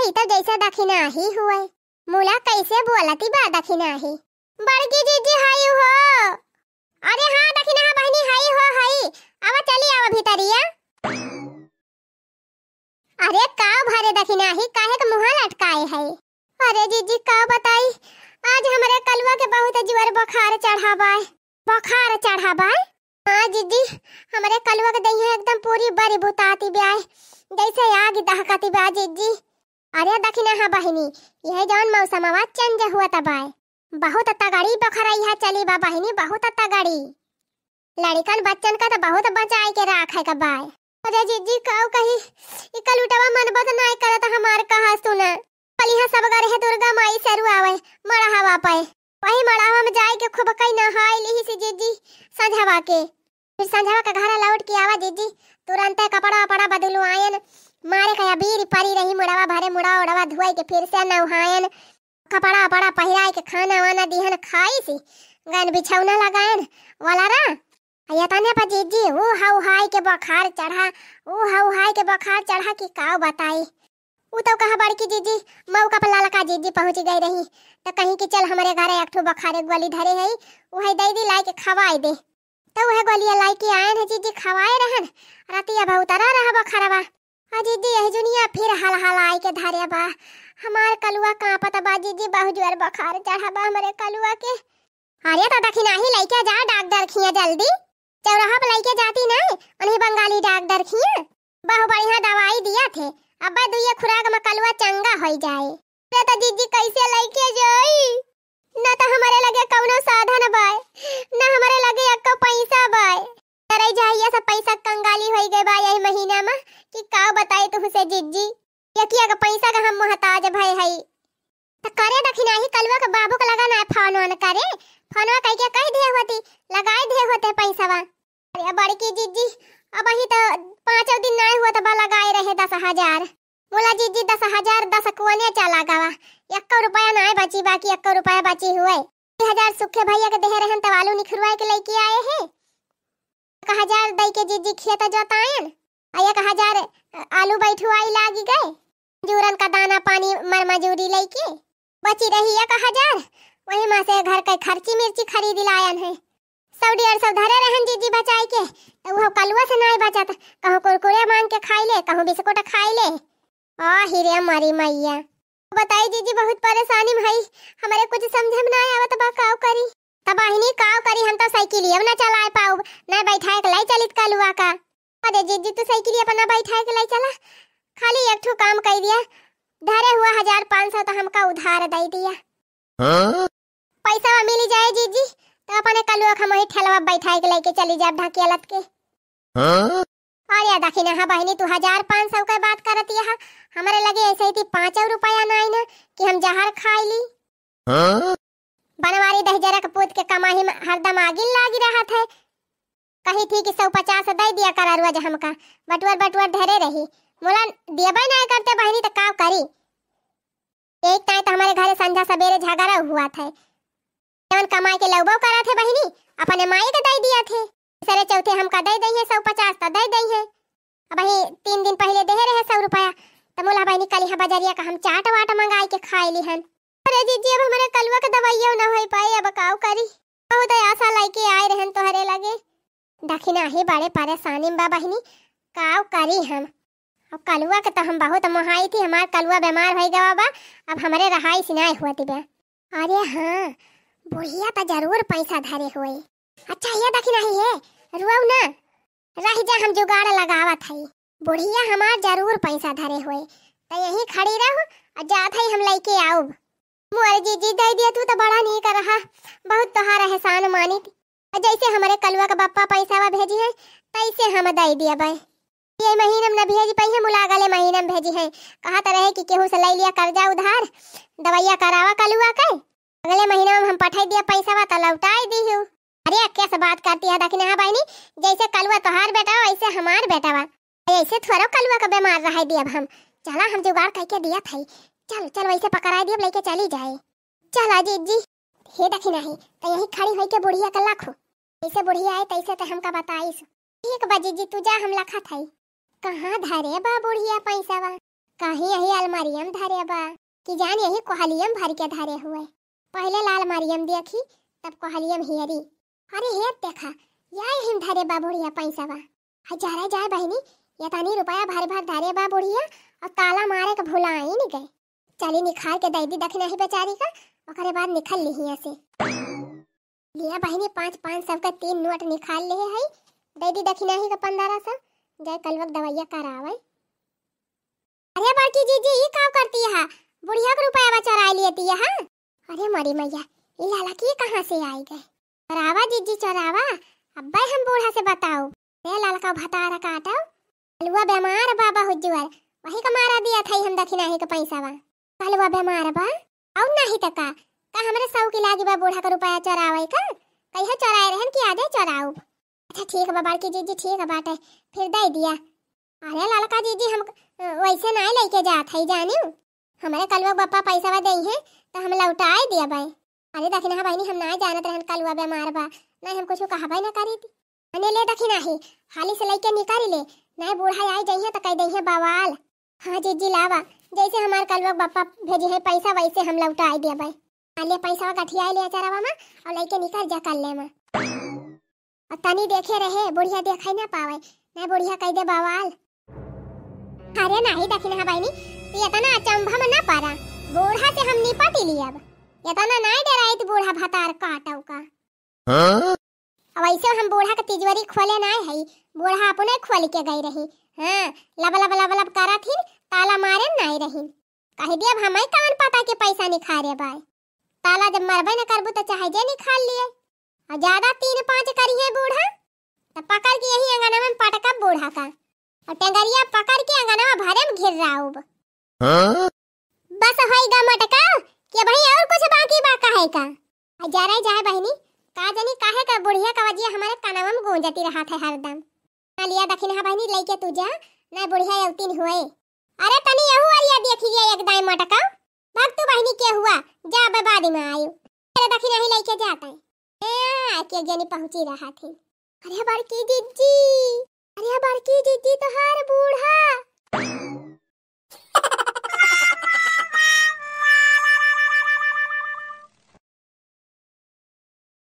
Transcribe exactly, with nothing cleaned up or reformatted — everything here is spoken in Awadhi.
ई तो जैसे दखिनाही हुए। मुला कैसे बोलती बा दखिनाही। बड़की जिज्जी हई हो। अरे हाँ दखिनाहा बहिनी हई हो हई। आवा चली आवा भीतरिया। अरे का भरे दखिनाही काहे के मुँह लटकाए है? अरे जिज्जी का बताई, आज हमरे कलुआ के बहुत जोर बुखार चढ़ा बाय। बुखार चढ़ा बाय? हाँ जिज्जी, हमरे कलुआ के दहिया एकदम पूरी बरी बुताती बाय, जैसे आग दहकती बा जिज्जी। अरे दखिनाहा बहिनी, यह जौन मौसमवा change हुआ त बाय, बहुत तगड़ी बखरैया चली बा बहिनी, बहुत तगड़ी। लड़िकन बच्चन का त बहुत बचाए के राखे के बाय। अरे जिज्जी काऊ कही, ई कलुटवा मन बस नाय करत हमार कहा सुना। कलिहा सब गरे है दुर्गा माई से रुआवे, मड़हवा पे। वही मड़हवा में जाए के खूब कई नहाई लिही से जिज्जी संझवा के। फिर संझवा के घर लौट के आवा जिज्जी, तुरंते कपड़ा वपड़ा बदलवायन, मारे के अबीर परी रही मुड़वा भरे, मुड़ा उड़वा धोए के फिर से नहायन, कपड़ा वपड़ा पहिराए के खाना वाना दिहन खाई सी, गन बिछौना लगायन वाला रा। या तने पर जिज्जी ऊ हऊ हाय के बुखार चढ़ा, ऊ हऊ हाय के बुखार चढ़ा कि काऊ बताई। ऊ तो कहा बड़की जिज्जी, मऊ का पल्ला लका जिज्जी पहुँच गई रही, त कहीं कि चल हमरे घरे एक ठो बुखारे गोली धरे है, उहे दे दी लाई के खवाई दे। त उहे गोलिया लाई के आयन है जिज्जी, खवाए रहन, रातिया बहुत रह रहा बुखारवा। आ जिज्जी यही जुनिया फिर हल हल आई के धरे बा। हमार कलुआ कांपत बा जिज्जी, बहुत जोर बुखार चढ़ा बा हमरे कलुआ के। अरे त दखिनाही लइके जा डॉक्टर खिया जल्दी। चौराहा पे लइके जाती नहीं, उन्हीं बंगाली डॉक्टर खिया। बहु बढ़िया दवाई दिया थे, अब दुइये खुराक में कलुआ चंगा होई जाए। अरे त जिज्जी कैसे लइके जाई? ना त हमरे लगे कौनो साधन बाय, ना हमरे लगे एक्को पैसा बाय। तरई जहैया से पैसा कंगाली होई गए बा यही महीना में कि काऊ बताई तुहसे जिज्जी। यकिया के पैसा के हम मोहताज भय हई। त करे दखिनाही कलुआ के बाबू के लगा ना फोन वोन करे, फोनवा कइके कह दे होती, लगाए दे होते पैसवा। अरे बड़की जिज्जी, अब ही त पाँचों दिन नाय हुआ त बा लगाए रहे दस हजार। बोला जिज्जी दस हजार दस कोने चला गवा, एक्को रुपया नाय बची, बाकी एक्को रुपया बची हुए। दो हजार सुखे भैया के देहे रहन त आलू निखुरवाए के लइके आए है। एक हजार दई के जिज्जी खेत जोतायन, आ एक हजार आलू बैठुआई लागी गए। जूरन का दाना पानी मर मजूरी लइके बची रही एक हजार, वही में से घर के खर्ची मिर्ची खरीद लायन है। सौ डेढ़ सौ धरे रहन जिज्जी बचाई के, त उहो कलुआ से नाय बचत, कहूँ कुरकुरे मांग के खाई ले, कहूँ बिस्कुट खाई ले। आ हिरे मरी मैया। बताई जिज्जी, बहुत परेशानी में हई, हमरे कुछ समझे में नाय आवत बा, काऊ करी? त बहिनी काऊ करी, हम तो साइकिलिया ना चलाए पाउब, ना बैठाए के लाई चलित कलुआ का। अरे जिज्जी, तू साइकिलिया पर ना बैठाए के लाई चला, खाली एक ठो काम कई दिया, धरे हुआ हजार पाँच सौ तो हमका उधार दे दिया। हाँ? पैसा मिली जाए जिज्जी, तो अपने कलुआ का मोही ठेलवा बैठाए के लेके चली जाब ढकेलत के। हाँ? अरे दखिनाहा बहिनी, तू हजार पाँच सौ के बात करत यहा, हमरे लगे ऐसे ही थी पाँचों रुपया नाई ना कि हम जहर खाई ली। हाँ? बनवारी दहिजरा के पूत के कमाही में हरदम आगिन लागी रहत है। कही थी कि सौ पचास दे दिया करा रोज हमका, बटुअर बटुअर धरे रही। मोला दियबे नाय करते बहिनी, त का करी? एक ताई त हमरे घरे संझा सबेरे झगड़ा हुआ थे, जवन कमाई के लउबो करा थे बहिनी, अपने माई के दे दिया थे। तीसरे चौथे हमका दे दइहे सौ पचास त दे दइहे। अब ही तीन दिन पहिले देहे रहे सौ रुपया, त मोला बहिनी कल यहाँ बजरिया का हम चाट वाट मंगाई के खाए लिहन। अरे जिज्जी, अब हमरे कलुआ के दवाइया न होई पाई, अब काऊ करी? बहुत आशा लइके आए रहन तोहरे लगे। दखिनाही बड़े परेशानी में बा बहिनी, काऊ करी हम? अब कलुआ के तो हम बहुत मोहाई थी, हमार कलुआ बीमार होई गवा बा, अब हमरे रहाई सिनाई हुआ बा। अरे हाँ, बुढ़िया तो जरूर पैसा धरे होई। अच्छा ये दखिनाही है, रुआऊ ना, रह जा, हम जुगाड़ लगावत हई। बुढ़िया हमार जरूर पैसा धरे होई, त यहीं खड़ी रहो, और जात हई हम लइके आउब। मोर जिज्जी, दे दिया तू तो बड़ा नीक रहा, बहुत तोहार एहसान मानित। और जैसे हमरे कलुआ के बप्पा पैसावा भेजी है, तैसे हम दे दिया बे। ये महीना में न भेजी पाई है, मुला अगले महीना में भेजी है। कहा तो रहे कि केहू से ले लिया कर्जा उधार, दवाइया करावा कलुआ के, अगले महीना में हम पठाई दिया पैसावा तो लौटाई दी हूँ। अरे कैसे बात करती है दखिनाहा बहिनी, जैसे कलुआ तोहार बेटा वैसे हमार बेटा बा। ऐसे थोड़ो कलुआ का बीमार रहाई दियब हम। चला हम जुगाड़ करके दिया था। चल चल वैसे पकड़ाई दियब, लेके चली जाए। चला जिज्जी। हे दखिनाही, त यही खड़ी होई के बुढ़िया के लाखो। जैसे बुढ़िया आए तैसे त हमका बताइस। ठीक बा जिज्जी, तू जा, हम लखत हई। कहाँ धरे बा बुढ़िया पैसवा? कहीं यही अलमारिया में धरे बा, कि जान यही कोहलिया में भर के धरे हुए। पहिले लाल मारियम देखी, तब कोहलियम हेरी। अरे हे देखा, या यही में धरे बा बुढ़िया पैसा बा। हजारा जाए बहिनी, ये तनी रुपया भर भर धरे बा बुढ़िया, और ताला मारे के भुलाइन गए। चली निखार के दे दी दखिनाही बेचारी का, ओकरे बाद निकल ली हियाँ से। लिया बहिनी, पाँच पाँच सौ का तीन नोट निकाल ले है, दे दी दखिनाही का पन्द्रह सौ, जाए कलवक दवाइया करावे। अरे बड़की जीजी, ई का करती है? बुढ़िया के रुपया चोराई लेती है, हाँ? अरे मरी मैया, ई लाला की कहाँ से आई गए? चोरावा जीजी चोरावा, अब्बे हम बूढ़ा से बताओ। रे ललका भतार काटो, कलुआ बीमार बा बहुत जुआर, वही का मारा दिया था हम दखिनाही के पैसा बा। कलुआ बीमार बा? और नहीं तो का, का हमरे सौ की लागी बा बूढ़ा के रुपया चोरावे का? कहिया चोराए रहन कि आजे चोराऊ? अच्छा ठीक बा बड़की जीजी, ठीक बाटे, फिर दे दिया। अरे ललका जीजी, हम अ, वैसे नाय लेके जात हई जानिउ। हमरे कलुआ बप्पा पैसा दे हैं तो हम लौटाए दिया बाय। अरे दखिना बहिनी, हम नाय जानत रहन कलुआ बीमार बा, नाय हम कुछ कहबे ना करी थी। अने ले दखिना ही, हाली से लेके निकाल ले, नाय बूढ़ा आई जइहे तो कह दइहे बवाल। हाँ जीजी लावा, जैसे हमार कलुआ बप्पा भेजी है पैसा वैसे हम लौटाए दिया बाय। हाँ ले पैसा गठिया ले अचारवा में और लेके निकल जा कल ले में। और तनी देखे रहे, बुढ़िया देखे ना पावे, ना बुढ़िया कह दे बवाल। अरे नहीं दखिना बहिनी, तू इतना अचंभा में ना पड़ा, बूढ़ा से हम निपट ही लियब। इतना नहीं डराइत बूढ़ा भतार काटव का। हाँ? अब ऐसे हम बूढ़ा के तिजोरी खोले नहीं है, बूढ़ा अपने खोल के गई रही। हाँ, लब लब लब लब करत ही, ताला मारे नहीं रही। कह दिया अब हमें कवन पता के पैसा निखारे बाय। ताला जब मरबे न करबू तो चाहे जे निखार लिए। और ज्यादा तीन पाँच करिहे बूढ़ा, तो पकड़ के यही अंगनवा में पटकब बूढ़ा का। और टेंगरिया पकड़ के अंगनवा भरे में घिर राउब। हाँ? बस होई गा मटका, कि भाई और कुछ बाकी बा कहे का? आ जा रे जाए बहिनी, का जानी काहे का बुढ़िया का वजिया हमारे कनवा में गूंजती रहत है हरदम। ना लिया दखिना बहिनी, लेके तू जा, ना बुढ़िया अवतीन हुए। अरे तनी यहू वालिया देखी गया एक दाई मटका। भाग तू बहिनी के हुआ, जा बे बाद में आयो। अरे दखिना ही लेके जाता है। ए, के जनी पहुंची रहा थी। अरे बड़की जिज्जी, अरे बड़की जिज्जी, तोहार बूढ़ा।